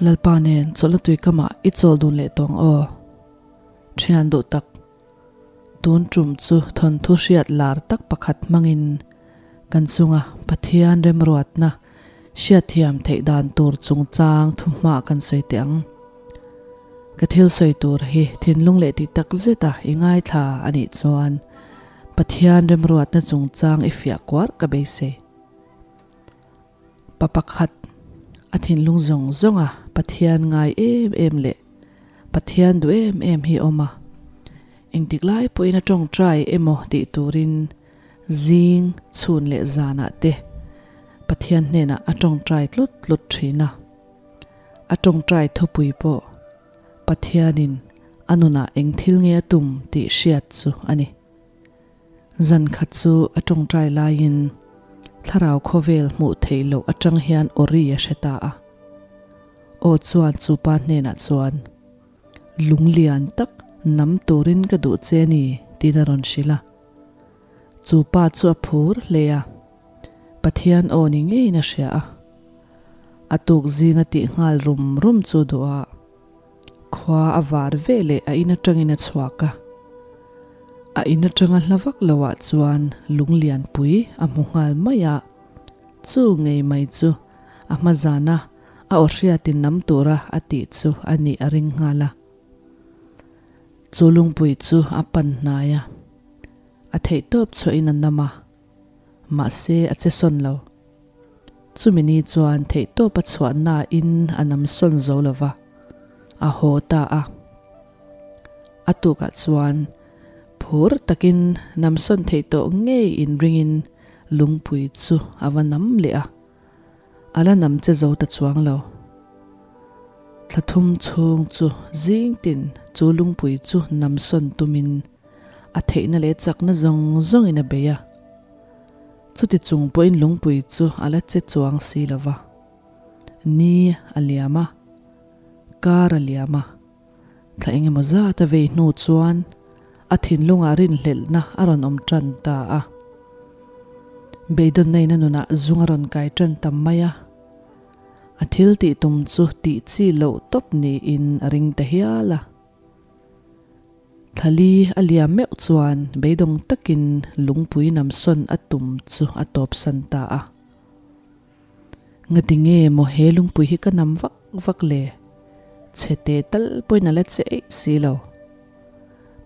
Lalpa nen chawlhna tui kamah i chawl dun leh tawng aw. Thian duh tak, tun tum chu thawnthu hriat lar tak pakhat hmangin kan chunga Pathian remruatna hriatthiam theih dan tur chungchang thuhma kan sawi teh ang. Ka thil sawi tur hi thinlung leh tih tak zeta i ngaithla a nih chuan Pathian remruatna chungchang i fiah kuar ka beisei. Pa pakhat, a thinlung zawng zawnga Pathian ngai em em leh Pathian duh em em hi a awm a. Engtik lai pawhin a tawngtai emaw tih turin zing, chhun leh zanah te Pathian hnenah a tawngtai tlut tlut thin a. A tawngtai thupui pawh Pathianin a nunah eng thil nge a tum tih hriat chu a ni. Zan khat chu a tawngtai laiin thlarau khawvel hmuh theih loh atang hian awri a hre ta a. Aw chuan chu pa hnenah chuan, Lunglian tak nam turin ka duh che ni, tiin a rawn hrilh a. Chu pa chu a phur hle a, Pathian aw ni ngeiin a hria a. A tuk zinga tih nghal rum rum chu duh a. Khua a var ve leh a in atangin a chhuak a. A in atanga hla vak loah chuan lunglian pui a hmu nghal mai a. Chu ngei mai chu a hma zana a aw hriatin nam tura a tih chu a nih a ring nghal a. Chu lungpui chu a pan hnai a. A theihtawp chhuahin a nam a. Mahse a che sawn lo. Chumi ni chuan theihtawp a chhuahna in a nam sawn zo lo va, a haw ta a. A tukah chuan phur takin nam sawn theih tawh ngei inringin lungpui chu a va nam leh a. A la nam che zo ta chuang lo. Thla thum chhung chu zing tin chu lungpui chu nam sawn tumin a theihna leh chakna zawng zawngin a bei a. Chuti chung pawhin lungpui chu a la che chuang si lo va. Ni a liam a, kar a liam a, thla engemaw zat a vei hnu chuan a thinlungah rinhlelhna a rawn awm tan ta a. Beidawnna in a nunah zung a rawn kai tan ta mai a. A thil tih tum chu tih chi loh tawp niin a ring ta hial a. Thlali a liam meuh chuan beidawng takin lungpui namsawn a tum chu a tawpsan ta a. Ngati nge maw he lungpui hi ka nam vak vak le? Chhe teh tal pawhin a la che eih si lo.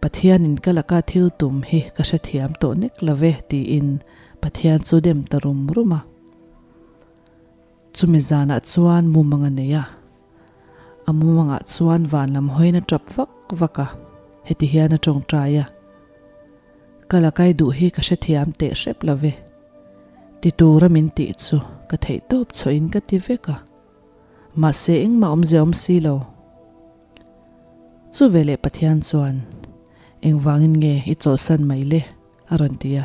Pathianin ka laka thil tum hi ka hrethiam tawh nek lo ve tiin Pathian chu dem ta rum rum a. Chumi zanah chuan mumang a nei a. A mumangah chuan van lam hawiin a tap vak vak a, heti hian a tawngtai a, Ka lakai duh hi ka hrethiam teh hrep lo ve. Ti tura min tih chu ka theih tawp chhuahin ka ti vek a, mahse engmah awmzia awm si lo. Chu veleh Pathian chuan, Engvangin nge i chawlhsan mai le? a rawn ti a.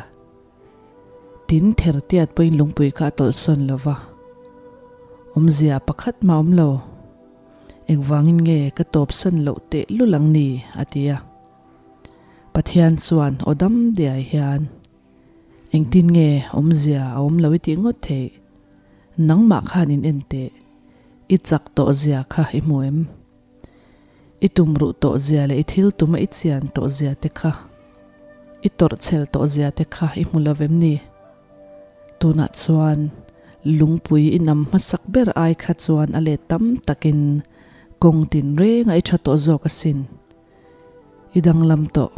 Tin, thertiat pawhin lungpui kha a tawlhsawn lo va. Awmzia pakhat mah awm lo. Engvangin nge ka tawpsan loh teh lul ang ni? a ti a. Pathian chuan aw dam diai hian, Engtin nge awmzia a awm lo i tih ngawt theih? Nangmah khan in en teh. I chak tawh zia kha i hmu em? I tum ruh tawh zia leh i thil tuma i chian tawh zia te kha, i tawrh chhel tawh zia te kha i hmu lo vem ni? Tunah chuan lungpui i nam hmasak ber ai kha chuan a let tam takin kawng tin reng a i tha tawh zawk asin. I danglam tawh.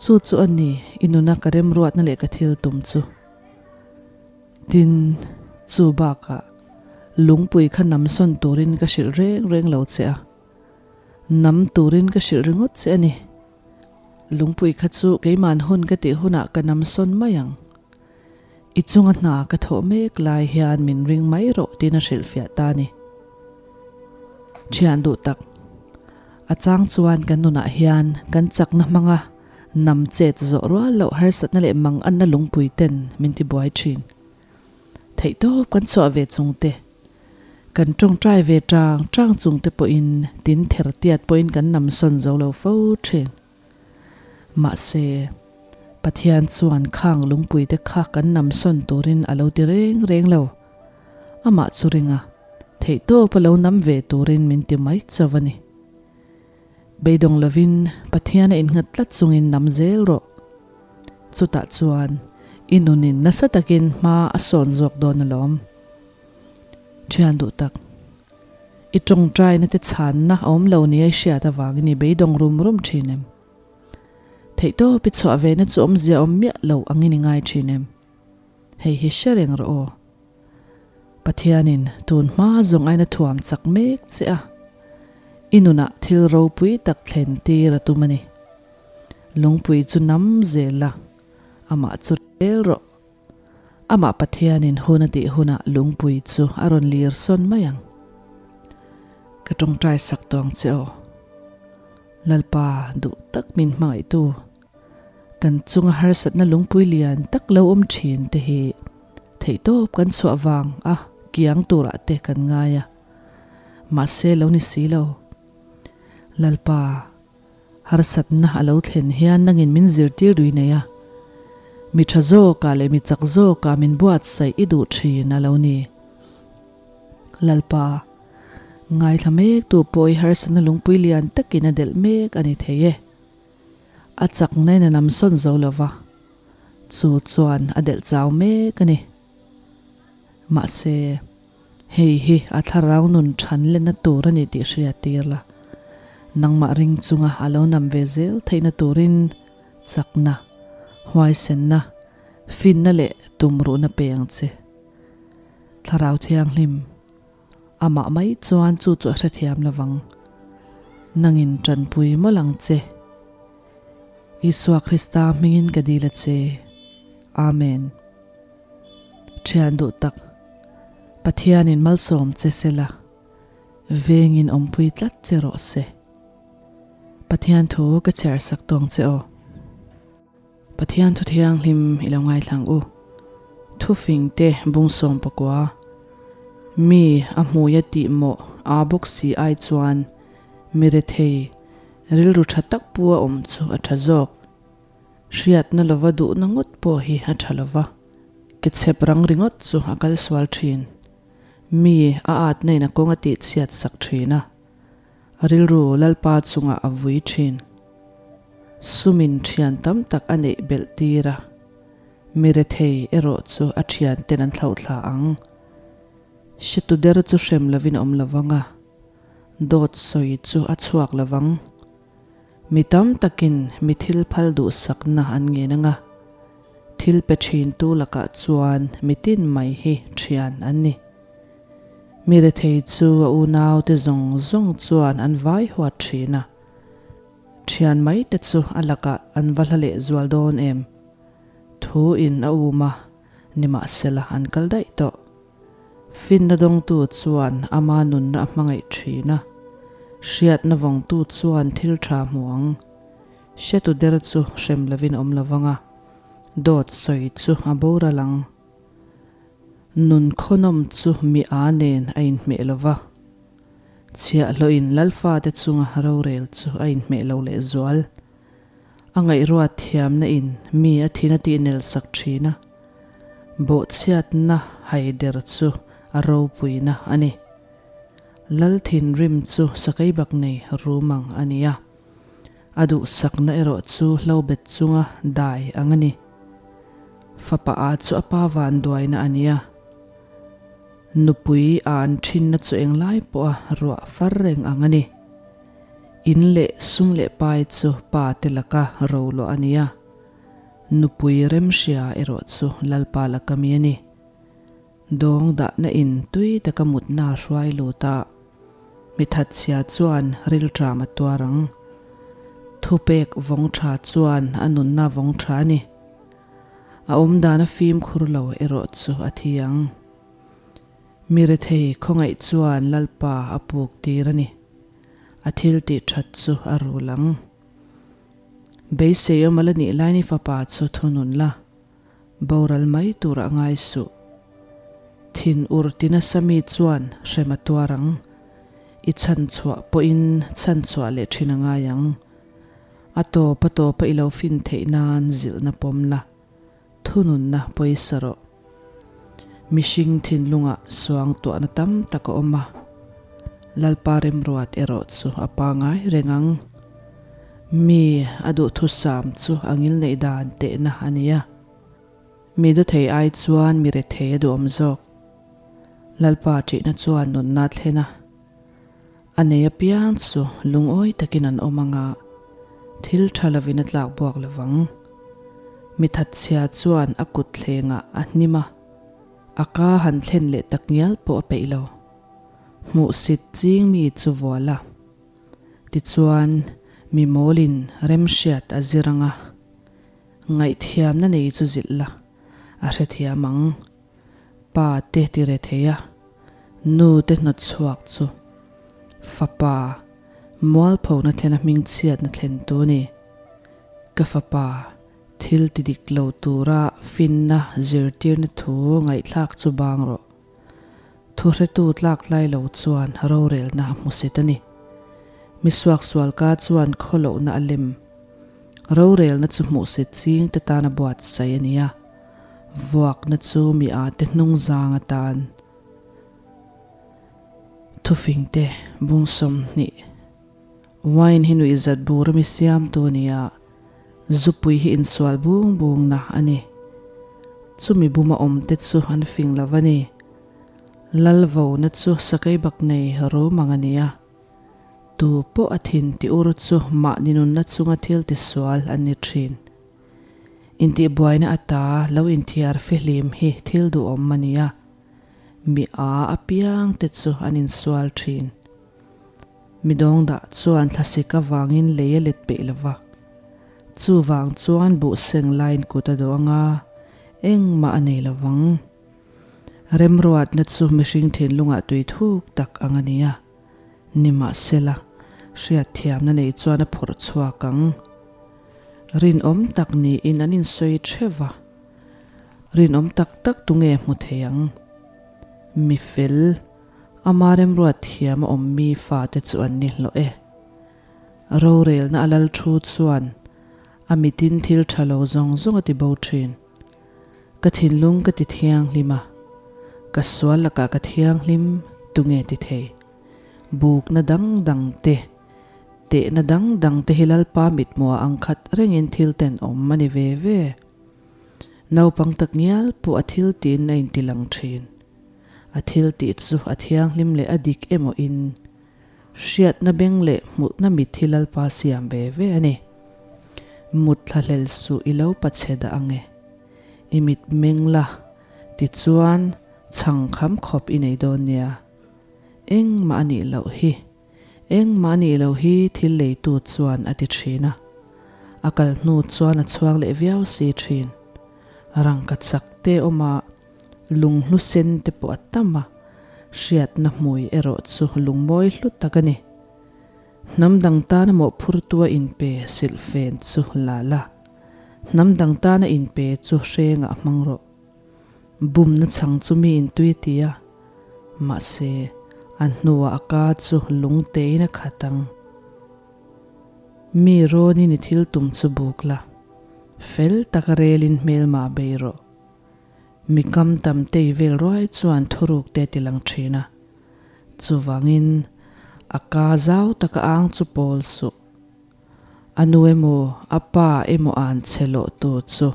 Chu chu a ni i nuna ka remruatna leh ka thil tum chu. Tin, chu bakah lungpui kha nam sawn turin ka hrilh reng reng lo che a, nam turin ka hrilh ringawt che a ni. Lungpui kha chu keiman hun ka tih hunah ka nam sawn mai ang. I chunga hna ka thawh mek lai hian min ring mai rawh tiin a hrilhfiah ta a ni. Thian duh tak, a chang chuan kan nunah hian kan chakna hmanga Nam chet zawh rual loh harsatna leh mang anna lungpui ten min ti buai thin. Theihtawp kan chhuah ve chung te, kan tawngtai ve tang tang chung te pawhin tin ther tiat pawhin kan nam sawn zo lo fo thin. Mahse, Pathian chuan khang lungpui te kha kan nam sawn turin a lo ti reng reng lo. Amah chu ring a. Theihtawpa lo nam ve turin min ti mai chauh a ni. Beidawng lovin Pathian a innghat tlat chungin nam zel rawh. Chutah chuan i nunin nasa takin hma a sawn zawk dawn alawm. Thian duh tak, i tawngtaina te chhanna a awm lo nia i hriat avangin i beidawng rum rum thin em? Theihtawp i chhuah vena chu awmzia awm miah lo angin i ngai thin em? Hei hi hre reng rawh aw. Pathianin tun hma zawng aina thuam chak mek che a, i nunah thil ropui tak thlen tir a tum a ni. Lungpui chu nam zel la, amah chu rel rawh. Amah Pathianin hun a tih hunah lungpui chu a rawn lir sawn mai ang. Ka tawngtai sak tawng che aw. Lalpa duh tak min hmangaihtu. Kan chunga harsatna lungpui lian tak lo awm thin te hi theihtawp kan chhuah vang a kiang turah te kan ngai a, mahse lo ni si lo. Lalpa, harsatna a lo thlen hian nangin min zirtir dui nei a, mi tha zawkah leh mi chak zawkah min buatsaih i duh thin a lo ni. Lalpa, ngaithla mek tu pawh i harsatna lungpui lian takin a delh mek a ni thei e. A chak nain a nam sawn zo lo va, chu chuan a delh chau mek a ni. Mahse, hei hi a thlarau nun than lenna tur a ni tih hria tir la, nangmah ring chunga a lo nam ve zel theihna turin chakna, huaisenna, finna leh tumruhna pe ang che. Thlarau Thianghlim. Amah mai chuan chu chu a hrethiam lovang. Nangin tanpui mawlh ang che. Isua Krista hmingin ka dil a che. Amen. Thian duh tak, Pathianin malsawm che sela, vengin awmpui tlat che rawh se. Pathian thu ka chhiar sak tawng che aw. Pathian thu thianghlim i lo ngaithlang u. Thufing te bung 19. Mi a hmui a tih mawh aa bawk si ai chuan mi rethei rilru tha tak pu a awm chu a tha zawk. Hriatna lova duhna ngawt pawh hi a tha lova, ke chhep rang ringawt chu a kal sual thin. Mi a atna in a kawng a tih chhiat sak thin a. A rilru Lalpa chungah a vui thin. Sumin thian tam tak a neih belh tir a, mi rethei erawh chu a thian ten an thlauhthla ang. Hretu der chu hrem lovin a awm lovang a, dawt sawi chu a chhuak lovang. Mi tam takin mi thil phal duhsakna an ngen ang a, thil pe thintu lakah chuan mi tin mai hi thian an ni. Mi rethei chu a unaute zawng zawng chuan an vai huat thin a, thian mai te chu a lakah an va hla leh zual dawn em? Thu in a um a, nimahsela an kal daih tawh. Finna dawngtu chuan ama nunna a hmangaih thin a, hriatna vawngtu chuan thil tha hmu ang. Hretu der chu hrem lovin a awm lovang a, dawt sawi chu a boral ang. Nun khawnawm chu mi a nen a inhmeh lo va, chhiahhlawhin Lalfate chunga rorel chu a inhmeh lo lehzual. A ngaihruat thiamna in mi a thin a tihnel sak thin a, bawhchhiatna haider chu a ropuina a ni. Lal thinrim chu sakeibak nei rum ang a ni a, a duhsakna erawh chu hlobet chunga dai ang a ni. Fapa a chu a pa vanduaina a ni a, nupui a an thinna chu englai pawha ruah far reng ang a ni. In leh sum leh pai chu pa te laka roluah a ni a, nupui remhria erawh chu Lalpa laka mi a ni. Dawng dahna in tui taka mutna a hruai lut a, mi thatchhia chuan rilṭam a tuar ang. Thupek vawng ṭha chuan a nunna vawng ṭha a ni. A awmdan a fimkhur lo erawh chu a thi ang. Mi rethei khawngaih chuan Lalpa a puk tir a ni. A thil tih ṭhat chu a rul ang. Beisei awm a la nih lai ni fapa chu thunun la. Boral mai tur a ngai suh. Thin ur ti nasa mi chuan hrem a tuar ang. I chhan chhuah pawhin chhan chhuah leh thin a ngai ang. A tawp a tawpa i lo fin theih nan zilhna pawm la, thununna pawisa rawh. Mihring thinlungah suangtuahna tam tak a awm a. Lalpa remruat erawh chu a pangai reng ang. Mi a duhthusam chu a ngilneih dan tehna a ni a. Mi dawthei ai chuan mi rethei a duhawm zawk. Lalpa ṭihna chuan nunna a thlen a. A nei apiang chu lungawi takin an awm ang a, thil ṭha lovin a tlak buak lovang. Mi thatchhia chuan a kut thlengah a hnim a, a ka han thlen leh tak ngial pawh a peih lo. Hmuhsit ching mi chu vual a. Tichuan, mi mawlin remhriat a zir ang a. Ngaihthiamna nei chu zilh la, a hrethiam ang. Pa te ti re thei a, nu te hnawt chhuak chu fapa mualphona thlena hmingchhiatna thlen tu a ni. Ka fapa thil ti dik lo tura finna zirtirna thu ngaihthlak chu bang rawh. Thuhretu tlak tlai lo chuan rorelna a hmusit a ni. Mi suaksualka chuan khawlohna a lem. Rorelna chu hmuhsit ching te tan a buatsaih a ni a, vuakna chu mi â te hnung zang atan thufing te bung 20. Wine hi nuihzat bur ami siamtu a ni a, zupui hi insual bung bungna a ni. Chumi buma awmte chu an fing lo a ni. Lalvona chu sakei bak nei rum ang a ni a. Tu pawh a thin ti ur chu mahni nunna chunga thil tisual an ni thin. Intihbuaina ata lo inthiar fihlim hi thil duhawm a ni a, mi a apiang te chu an insual thin. Mi dawngdah chuan thlasik avangin lei a let peih lo va, chuvang chuan buh seng laiin kut a dawh anga engmah a nei lo vang. Remruatna chu mihring thinlungah tui thuk tak ang a ni a. Nimahsela, hriatthiamna nei chuan a phawrh chhuak ang. Rinawm tak niin an insawi theuh va, rinawm tak tak tunge hmu thei ang? Mi fel, ama remruat thiam a awm mi fate chu an ni hlawh e. Rorelna a lal thu chuan a mitin thil tha lo zawng zawng a ti bo thin. Ka thinlung ka ti thianghlim a, ka sual lakah ka thianghlim tunge ti thei? Bukna dang dang te, tehna dang dang te hi Lalpa mithmuah ang khat rengin thil tenawm a ni ve ve. Naupang tak ngial pawh a thil tiin a inti lang thin. A thil tih chu a thianghlim leh a dik emaw in Hriatna beng leh hmuhna mit hi Lalpa siam ve ve a ni. Mut thlahlel suh i lo pachhe dah ang e. I mit meng la, tichuan chhang kham khawp i nei dawn nia. Engmah a nih loh hi, engmah a nih loh hi thil leitu chuan a ti thin a. A kal hnu chuan a chhuang leh viau si thin. Rangka chak te awm a. Lunghlu sen te pawh a tam a, hriatna hmui erawh chu lungmawi hlu tak a ni. Hnam dang tana mawhphurtua inpe silhfen chu la la, hnam dang tana inpe chu hrengah hmang rawh. Bumna chhang chu mi intui a ti a, mahse, a hnuah a ka chu lungtein a khat ang. Mi rawnin i thil tum chu buk la, fel taka relin hmelmah bei rawh. Mi kam tam tei vel ruai chuan thuruk te ti lang thin a. Chuvangin, a ka zau taka ang chu pawl suh. A nu emaw, a pa emaw an che lawh tu chu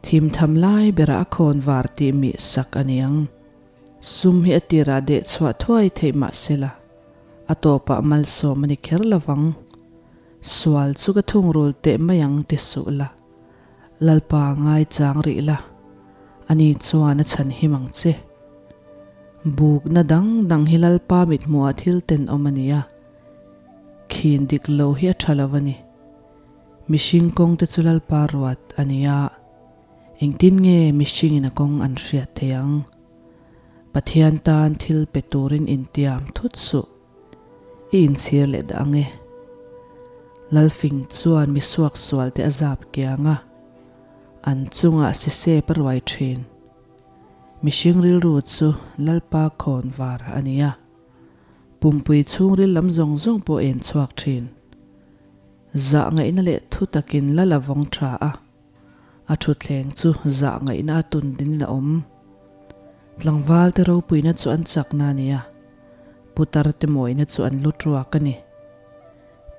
thim tham lai berah a khawn var tih mih sak a ni ang. Sum hi a tirah deh chhuah thuai theih mah sela, a tawpah malsawm a ni kher lovang. Sual chu ka thungrul teh mai ang ti suh la. Lalpa ngai chang rih la, ani chuan a chhan him ang che. Bukna dang dang hi Lalpa mithmuhah thil tenawm a ni a, khin dik lo hi a tha lo a ni. Mihring kawng te chu Lalpa ruat a ni a, engtin nge mihringin a kawng an hriat thei ang? Pathian tan thil pe turin intiam thut suh. I inchhir leh dah ang e. Lalfing chuan mi suaksual te a zap kiang a, an chungah sisep a ruai thin. Mihring rilru chu Lalpa khawn var a ni a, pumpui chhungril lam zawng zawng pawh en chhuak thin. Zah ngaihna leh thu takin Lal a vawng tha a, a thutthleng chu zah ngaihna a tun dinin a awm. Tlangval te ropuina chu an chakna a ni a. Putar te mawina chu an lu tuak a ni.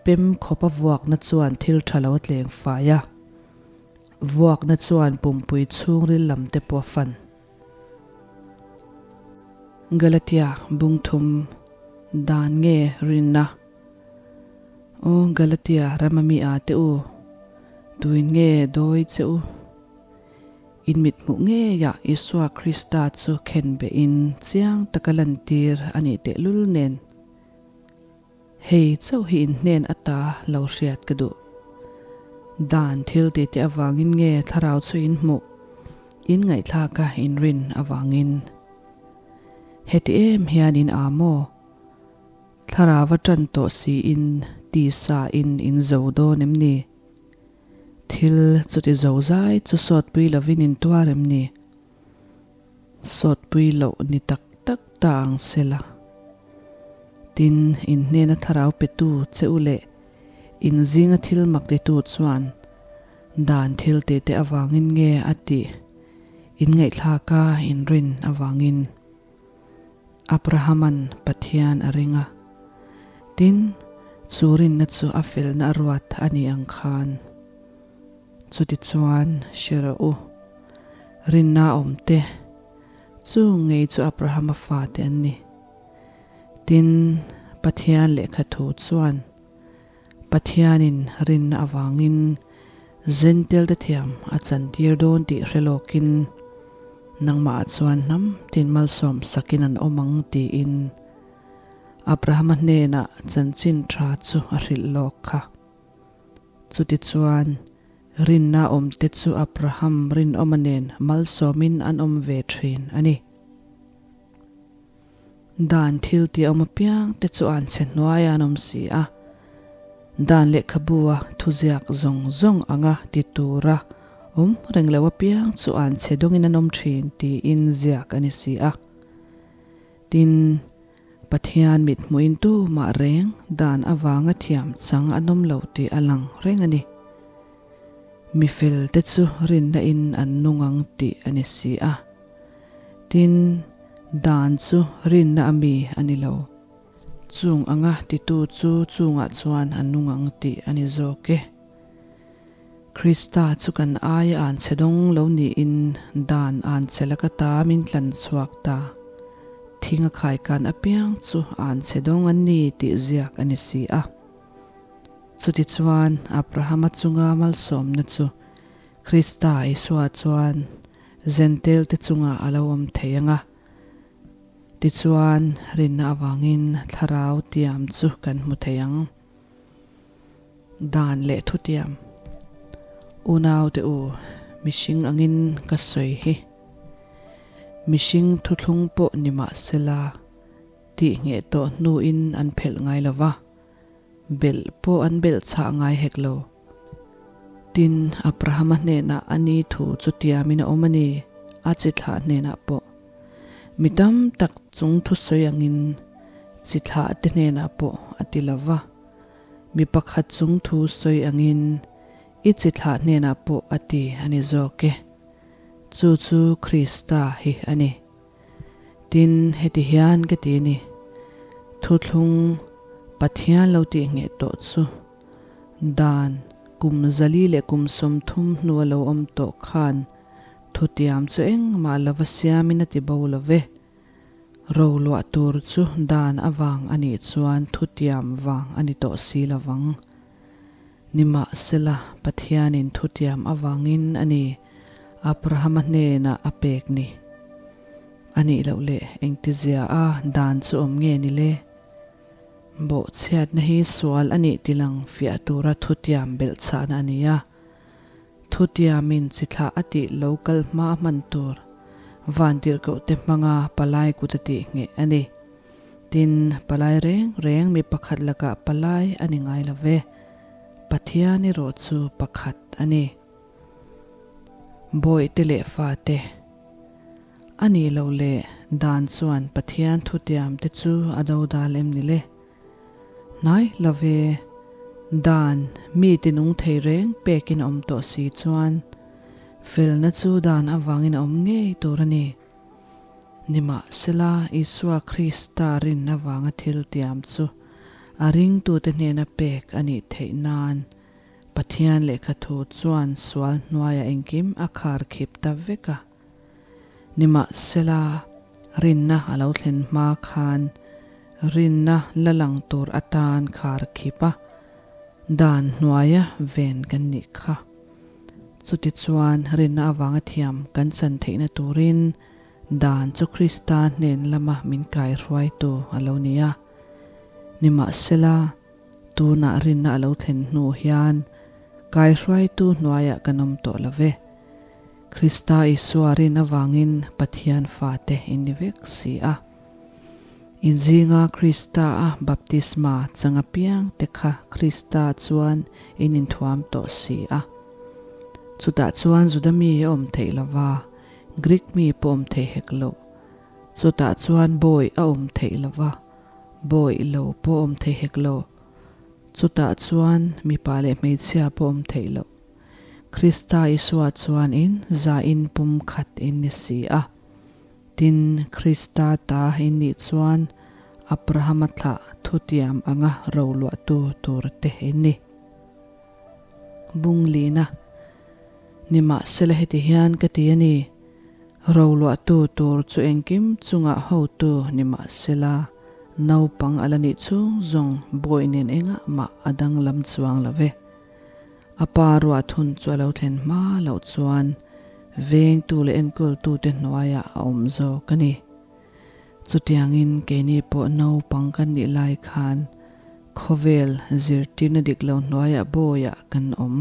Pem khawpa vuakna chuan thil tha lo a tleng fai a. Vuakna chuan pumpui chhungril lam te pawh a fan. Galatia bungthum dan nge rinna? Aw Galatia rama mi a te u, tuin nge dawi che u? In mithmuh ngeiah Isua Krista chu khenbehin chiang taka lantir a nih tehlul nen. Hei chauh hi in hnen ata lo hriat ka duh. Dan thil ti te avangin nge thlarau chu in hmuh, in ngaihthlaka in rin avangin. Heti em hian in aa maw? Thlarau a tan tawh siin tisa in in zo dawn em ni? Thil chuti zo zai chu sawtpui lovin in tuar em ni? Sawtpui loh ni tak tak ta ang sela. Tin, in hnena thlarau petu che u leh in zinga thil mak titu chuan dan thil tihte avangin nge a tih in ngaihthlaka in rin avangin Abrahaman Pathian a ring a. Tin, chu rinna chu a felna a ruat a ni ang khan. Chutichuan, hre rawh u, rinna a awm te, chu ngei chu Abrahama fate an ni. Tin, Pathian lehkha thu chuan, Pathianin rinna avangin Jentail-te thiam a chantir dawn tih hre lawkin, nangmahah chuan hnam tin malsawm sakin an awm ang tiin Abrahama hnenah chanchin tha chu a hrilh lawk kha. Chutichuan, rinna awmte chu Abraham rinawma nen malsawmin an awm ve thin a ni. Dan thil tih awm apiang te chu an chhe hnuaiah an awm si a, dan lehkhabua thuziak zawng zawng anga ti tura awm reng lo apiang chu an chhe dawngin an awm thin tiin ziak a ni si a. Tin, Pathian mithmuhin tumah reng dan avanga thiam chang an awm lo tih a lang reng a ni. Mi felte chu rinna in an nung ang tih a ni si a. Tin, dan chu rinna a mi a ni lo. Chung anga titu chu chungah chuan a nung ang tih a ni zawk e. Krista chu kan aia an chhe dawng lo niin dan an chhe laka ta min tlan chhuak ta. Thing a khaikan apiang chu an chhe dawng an ni tih ziak a ni si a. Chutichuan Abrahama chunga malsawmna chu Krista Isua chuan Jentail-te chungah a lo awm thei ang a. Tichuan rinna avangin thlarau tiam chu kan hmu thei ang. Dan leh thutiam. Unaute u, mihring angin ka sawi hi. Mihring thuthlung pawh ni mah sela, tih ngheh tawh hnuin an phelh ngai lo va, belh pawh an belh chhah ngai hek lo. Tin, Abrahama hnenah a ni thu chu tiamin a awm a ni, a chi thlah hnenah pawh. Mi tam tak chung thusawi angin chi thlah te hnenah pawh a ti lo va. Mi pakhat chung thu sawi angin i chi thlah hnenah pawh a ti a ni zawk e. Chu chu Krista hi a ni. Tin, heti hian ka ti a ni, Thuthlung Pathian lo tih ngheh tawh chu dan kum 400 leh kum 30 hnua lo awm tawh khan thutiam chu engmah lova siamin a ti bo lo ve. Roluah tur chu dan avang a nih chuan thutiam vang a ni tawh si lo vang. Nimahsela, Pathianin thutiam avangin a ni Abrahama hnenah a pek ni. A nih loh leh engtizia a dan chu awm nge ni le? Bawhchhiatna hi sual a nih tilang fiah tura thutiam belhchhahna a ni a. Thutiamin chithlah a tih lo kal hma a hman tur vantirhkohte hmanga palai kut a tih ngheh a ni. Tin, palai reng reng mi pakhat lakah palai a ni ngai lo ve. Pathian erawh chu pakhat a ni. Bawihte leh fate a nih loh leh dan chuan Pathian thutiamte chu a dodal em ni le? Hnai lo ve, dan mi tinung thei reng pekin a awm tawh si chuan felna chu dan avangin a awm ngei tur a ni. Nimahsela, Isua Krista rin avanga thil tiam chu a ringtute hnena pek a nih theih nan Pathian lehkha thu chuan sual hnuaiah engkim a khar khip ta vek a. Nimahsela, rinna a lo thlen hma khan rinna la lang tur atan khar khip a, dan hnuaia ven kan nih kha. Chutichuan, rinna avanga thiam kan chan theihna turin dan chu Krista hnen lama min kaihruaitu a lo ni a. Nimahsela, tunah rinna a lo thlen hnu hian kaihruaitu hnuaiah kan awm tawh lo ve. Krista Isua rin avangin Pathian fate in ni vek si a. In zinga Krista a baptisma chang apiang te kha Krista chuan in inthuam tawh si a. Chutah chuan Juda mi a awm theih lova, Greek mi pawh awm thei hek loh. Chutah chuan bawi a awm theih lova, bawi lo pawh awm thei hek lo. Chutah chuan mipa leh hmeichhia pawh awm theih loh. Krista Isua chuan in za in pum khat in ni si a. Tin, Krista ta in nih chuan Abrahama thlah thutiam anga roluahtu tur te in ni. Bung lina, Nimahsela heti hian ka ti a ni, roluahtu tur chu engkim chungah hotu nimahsela naupang a la nih chhung zawng bawi nen engah mah a danglam chuang lo ve. A pa ruahthun chu a lo thlen hma loh chuan vengtu leh enkawltute hnuaiah a awm zawk a ni. Chutiangin keini pawh naupang kan nih lai khan khawvel zirtirna dik lo hnuaiah bawiah kan awm.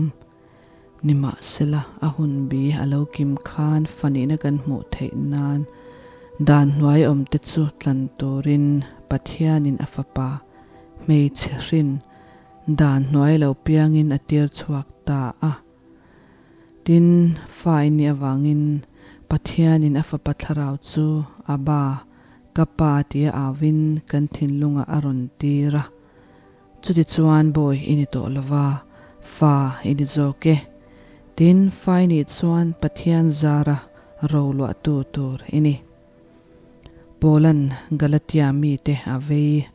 Nimahsela a hun bi a lo kim khan fanihna kan hmuh theih nan dan hnuai awmte chu tlan turin Pathianin a fapa hmeichhe hrin Dan hnuai lo piangin a tir chhuak ta a. Tin, fa i nih avangin Pathianin a Fapa Thlarau chu Abba, ka Pa tia auin kan thinlungah a rawn tir a. Chutichuan bawi i ni tawh lova, fa i ni zawk e. Tin, fa i nih chuan Pathian zara roluahtu tur i ni. Paula'n Galatia mite a vei.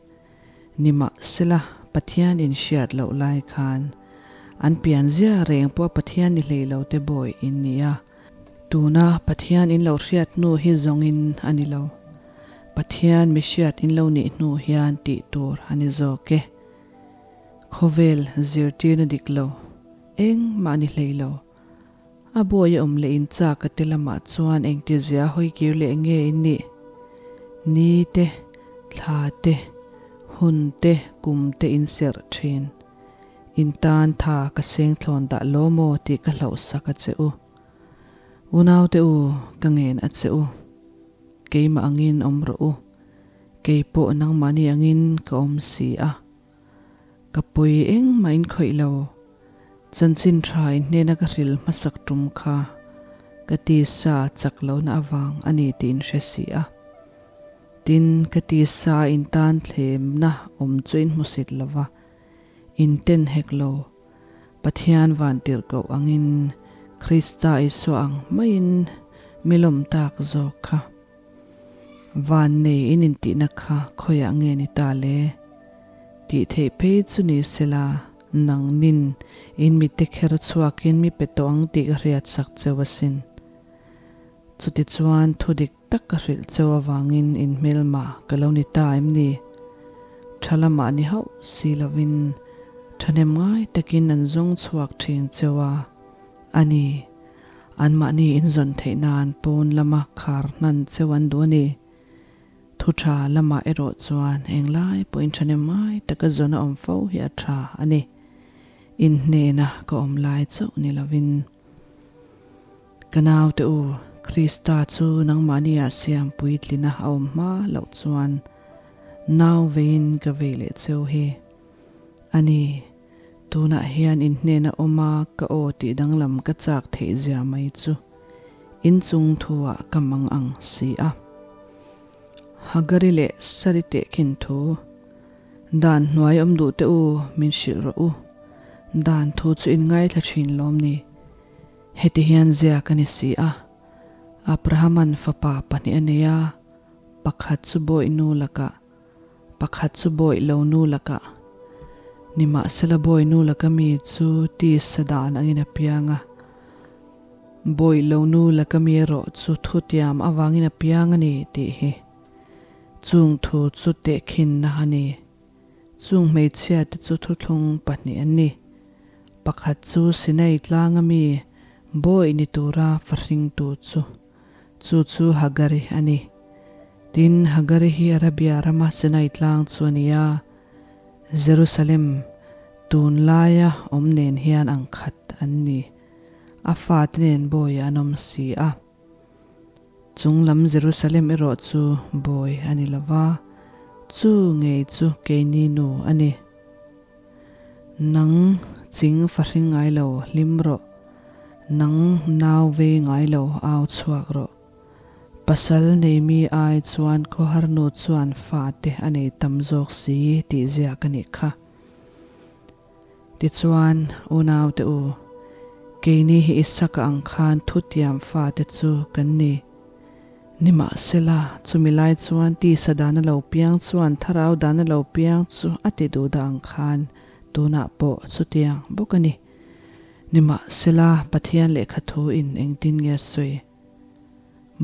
Nimahsela, Pathian inhriat loh lai khan an pianzia reng pawh Pathian ni hlei lo te bawi in ni a. Tuna Pathian in lo hriat hnu hi zawngin a ni lo. Pathian mi hriat in lo nih hnu hian tih tur a ni zawk e. Khawvel zirtirna dik lo, engmah ni hlei lo. A bawi a awm leh in chak a te lamah chuan engtizia hawi kir leh nge in nih? Ni te, thla te, hun te, kum te in serh thin. In tan tha ka seng thlawn dah law maw tih ka hlauh sak a che u. Unau te u, ka ngen a che u. Keimah angin awm rawh u. Kei pawh nangmahni angin ka awm si a. Ka pawi engmah in khawih lo. Chanchin tha in hnena ka hril hmasak tum kha ka tisa chak lohna avang a ni tih in hre si a. Tin, ka tisa in tan thlemna awm chu in hmusit lo va, in ten hek lo. Pathian vantirhkoh angin Krista Isua ang maiin mi lawm tak zawk kha. Van nei in intihna kha khawiah nge ni ta le? Tih theih phei chu ni sela, nang nin in mite kher chhuakin mi pe tawh ang tih ka hriat sak cheu asin. Chutichuan thu dik tak ka hrilh cheu avangin in hmelma ka lo ni ta em ni? Tha lamah ni hauh si lovin thahnem ngai takin an zawng chhuak thin cheu a, a ni. Anmahni inzawn theih nan pawn lama khar hnan cheu an duh a ni. Thu tha lamah erawh chuan englai pawhin thahnem ngai taka zawn a awm fo hi a tha a ni. Inhnena ka awm lai chauh ni lovin. Ka naute u, Krista chu nangmahniah siam puitlina a awm hma loh chuan nau veiin ka vei leh cheu hi a ni. Tunah hian in hnena awm a ka aw tih danglam ka chak theih zia mai chu inchung thuah ka mang ang si a. Hagari leh Sari tehkhin thu, Dan hnuai awm duh teh u, min hrilh rawh u. Dan thu chu in ngaithla thin lawm ni? Heti hian zia ka ni si a. Abrahaman fapa pahnih a nei a. Pakhat chu bawih nu lakah, pakhat chu bawih lo nu lakah. Nimahsela bawih nu laka mi chu tisa dan angin a piang a, bawih lo nu laka mi erawh chu thutiam avangin a piang a ni tih hi chung thu chu tehkhinna a ni. Chung hmeichhia te chu thuthlung pahnih an ni. Pakhat chu Sinai tlanga mi bawih ni tura fahringtu chu, chu chu Hagari a ni. Tin, Hagari hi Arabia rama Sinai tlang chu a ni a, Jerusalem tun laia awm nen hian ang khat an ni. A fate nen bawiah an awm si a. Chung lam Jerusalem erawh chu bawi a ni lo va, chu ngei chu keini nu a ni. Nang ching fahring ngai lo hlim rawh, nang nau vei ngai lo au chhuak rawh. Pasal nei mi ai chuan khawhar nu chuan fate a nei tam zawk si tih ziak a nih kha. Tichuan, unaute u, keini hi Isaka ang khan thutiam fate chu kan ni. Nimahsela, chumi lai chuan tisa dana lo piang chuan thlarau dana lo piang chu a ti duh dah ang khan tunah pawh chutiang bawk a ni. Nimahsela, Pathian lehkha thu in engtin nge a sawi?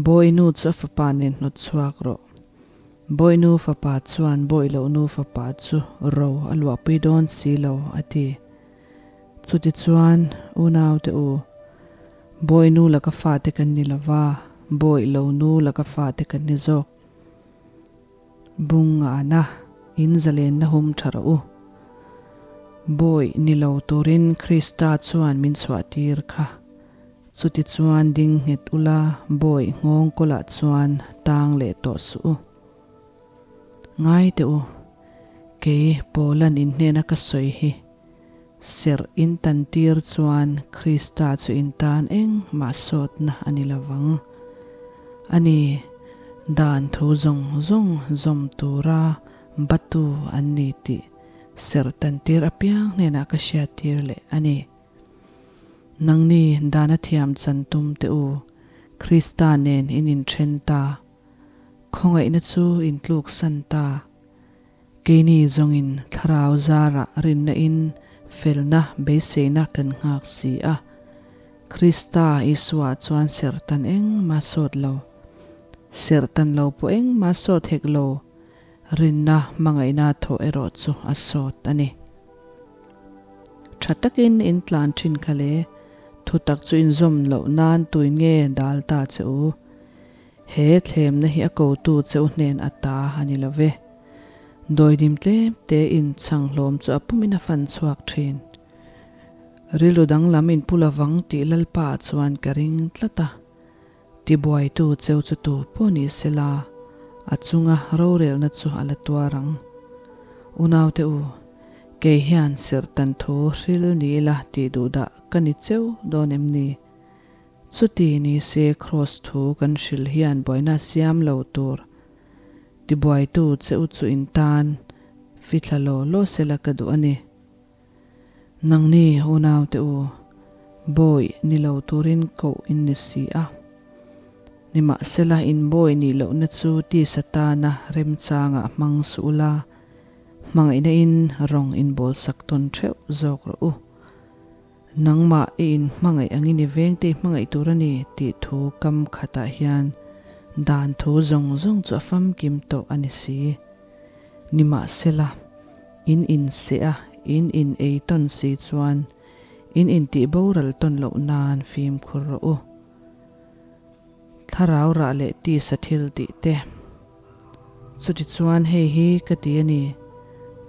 Bawinu chu a fapa nen hnawt chhuak rawh. Bawinu fapa chuan bawih loh nu fapa chu ro a luahpui dawn si lo, a ti. Chutichuan, unaute u, bawinu laka fate kan ni lova, bawih lo nu laka fate kan ni zawk. Bungana in zalenna hum tha rawh u. Bawih ni lo turin Krista chuan min chhuahtir kha. Chutichuan ding nghet ula bawih nghawng kawlah chuan tang leh tawh suh u. Ngai teh u, kei Paulan in hnena ka sawi hi, serh in tan tir chuan Krista chu in tan engmah sawtna a ni lovang. A ni, dan thu zawng zawng zawm tura batu an ni tih serh tan tir apiang hnenah ka hriattir leh a ni. Nangni dana thiam chan tum teh u, Krista nen in inthen ta. Khawngaihna chu in tluk san ta. Keini zawngin thlarau zarah rinna in felna beiseina kan nghak si a. Krista Isua chuan serhtan engmah sawt lo. Serhtan lo pawh engmah sawt hek lo. Rinna hmangaihna thawh erawh chu a sawt a ni. Tha takin in tlan thin kha le, thutak chu inzawm loh nan tuin nge dal ta che u? He thlemna hi a kotu che u hnen a ta a ni lo ve. Dawidim tlem te in chhang hlawm chu a pumin a fan chhuak thin. Rilru danglam in pu lovang tih Lalpa ah chuan ka ring tlat a. Tibuaitu cheu chu tu pawh ni sela, a chunga rorelna chu a la tuar ang. Unaute u, kei hian serhtan thu hril ni ila tih duh dah ka ni cheu dawn em ni? Chuti ni se Kraws thu kan hrilh hian buaina siam lo tur tibuaitu cheu chu in tan fithla law law sela ka duh a ni. Nangni unaute u, bawi ni lo turin koh in ni si a. Nimahsela in bawi nih lohna chu tisa tana remchangah hmang suh ula, hmangaihna in rawng in bawlsak tawn theuh zawk rawh u. Nangmah i in hmangaih angin i vengte i hmangaih tur a ni tih thu kam khatah hian dan thu zawng zawng chu a famkim tawh a ni si. Nimahsela, in inseh a, in in ei tawn si chuan in intih boral tawn loh nan fimkhur rawh u. Thlarau rah leh tisa thil tih te. Chutichuan hei hi ka ti a ni,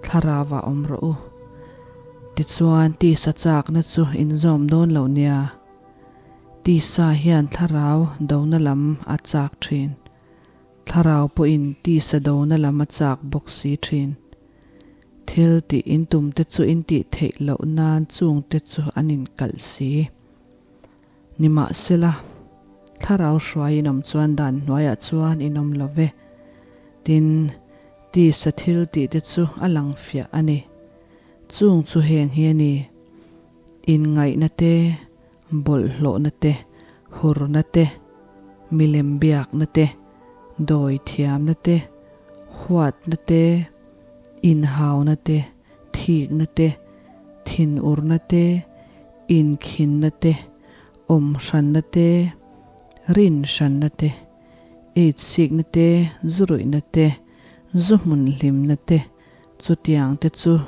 thlarauah awm rawh u. Tichuan tisa chakna chu in zawm dawn lo nia. Tisa hian thlarau dona lam a chak thin. Thlarau pawhin tisa dona lam a chak bawk si thin. Thil tih in tum te chu in tih theih loh nan chung te chu an inkalh si. Nimahsela, thlarau hruai in awm chuan dan hnuaiah chuan in awm lo ve. Tin, tisa thil tih te chu a lang fiah a ni. Chung chu heng hi a ni, inngaihna te, bawlhhlawhna te, hurna te, milem biakna te, Dawi thiamna te, huatna te, inhauna te, thikna te, thinurna te, inkhinna te, awm hranna te, rin hranna te, eitsikna te, zuruihna te, zu hmun hlimna te, chutiang te chu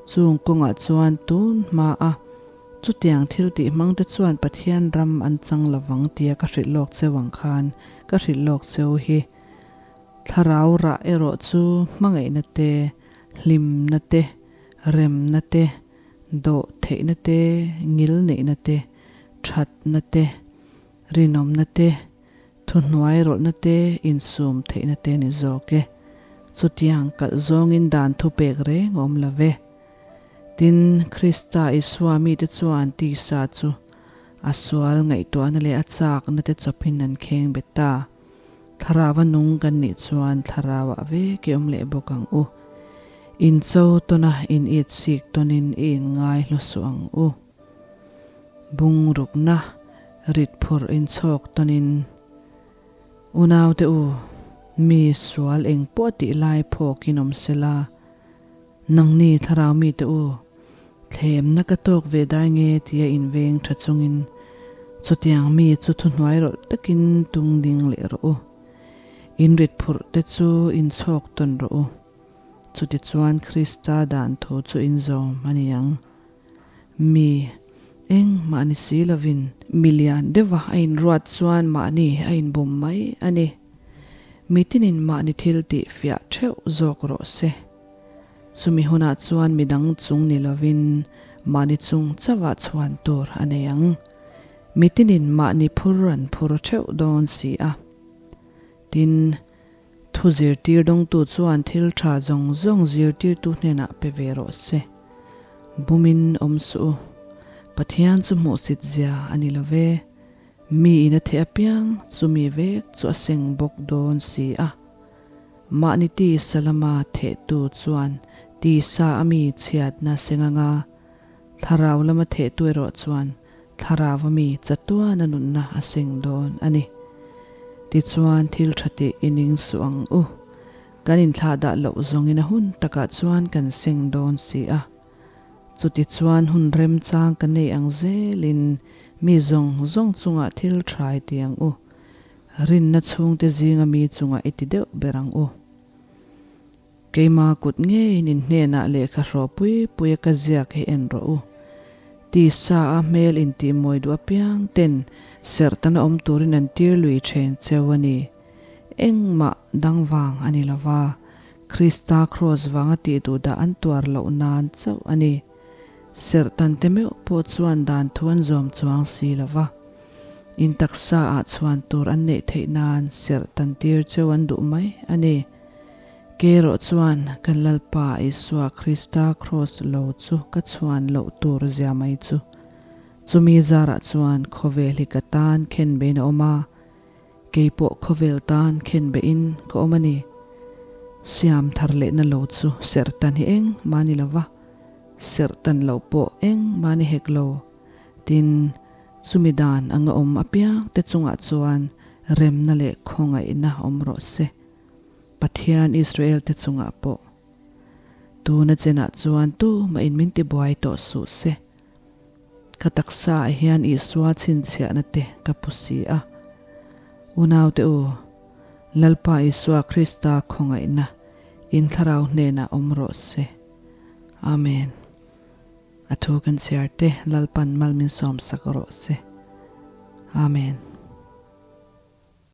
chung kawngah chuan tun hma a chutiang thil tih hmang te chuan Pathian ram an chang lovang tia ka hrilh lawk cheu ang khan ka hrilh lawk cheu hi. Thlarau rah erawh chu hmangaihna te, hlimna te, remna te, dawh theihna te, ngil neihna te, thatna te, rinawmna te, thuhnuai rawlhna te, insum theihna te ni zawk e. Chutiang kalh zawngin dan thupek reng a awm lo ve. Tin, Krista Isua mite chuan tisa chu a sual ngaihtuahna leh a chakna te chawpin an kheng bet ta. Thlarau a nung kan nih chuan thlarau ah vek i awm leh bawk ang u. In cho tawn a in it sik tawn in i in ngai hlu suh ang u. Bung rukna rit phurh in chhawk tawn in Unau te u, mi sual eng pawh tih lai phawk in awm sela, nangni thlarau mi te u, Thlemna ka tawk ve dai nge tia inveng tha chungin chutiang mi chu thuhnuai rawlh takin tung ding leh rawh u. In rit phurh te chu in chhawk tawn rawh u. Chutichuan Krista dan thu chu in zawm a ni ang. Mi engmah ni si lovin mi lian deuha a inruat chuan mahni a inbum mai a ni. Mitinin mahni thil tih fiah theuh zawk rawh se. Chumi hunah chuan midang chung ni lovin mahni chung chauhah chhuan tur a nei ang. Mitinin mahni phur an phur theuh dawn si a. Tin, thu zirtir dawngtu chuan thil tha zawng zawng zirtirtu hnenah pe ve rawh se. Bumin awm suh u. Pathian chu hmuhsit zia a ni lo ve. Mi in a theh apiang chumi vek chu a seng bawk dawn si a. Mahni tisa lama thehtu chuan tisa a mi chhiatna seng anga, thlarau lama thehtu erawh chuan thlarau a mi chatuana nunna a seng dawn a ni. Tichuan thil tha tih i ning suh ang u. Kan inthlahdah loh zawngin a hun takah chuan kan seng dawn si a. Chutichuan hun remchang ka nei ang zelin mi zawng zawng chungah thil tha i ti ang u. Rinna chhungte zinga mi chungah i ti deuh ber ang u. Keima kut ngeiin in hnenah lehkha hrawh pui puia ka ziak hi en rawh u. Tisa a hmel intihmawi duh apiang ten serhtana awm turin an tir lui then cheu a ni. Engmah dang vang a ni lova, Krista kraws vanga tih duh dah an tuar loh nan chauh a ni. Serhtan te meuh pawh chuan dan thu an zawm chuang si lova. In taksa ah chhuan tur an neih theih nan serh tan tir cheu an duh mai a ni. Keirawh chuan kan Lalpa Isua Krista kraws lo chu ka chhuan loh tur zia mai chu. Chumi zarah chuan khawvel hi ka tan khen bein a awm a, kei pawh khawvel tan khen bein ka awm a ni. Siam thar lehna lo chu serh tan hi eng mah ni lova, serh tan loh pawh eng mah ni hek lo. Tin, chumi dan anga awm apiang te chungah chuan remna leh khawngaihna awm rawh se. Pathian Israel te chungah pawh. Tuna chenah chuan tumah in min tibuai tawh suh se. Ka taksa ah hian Isua chhinchhiahna te ka pu si a. Unaute u, Lalpa Isua Krista khawngaihna in thlarau hnenah awm rawh se. Amen. A thu kan chhiar te Lalpan mal min sawmsak rawh se. Amen.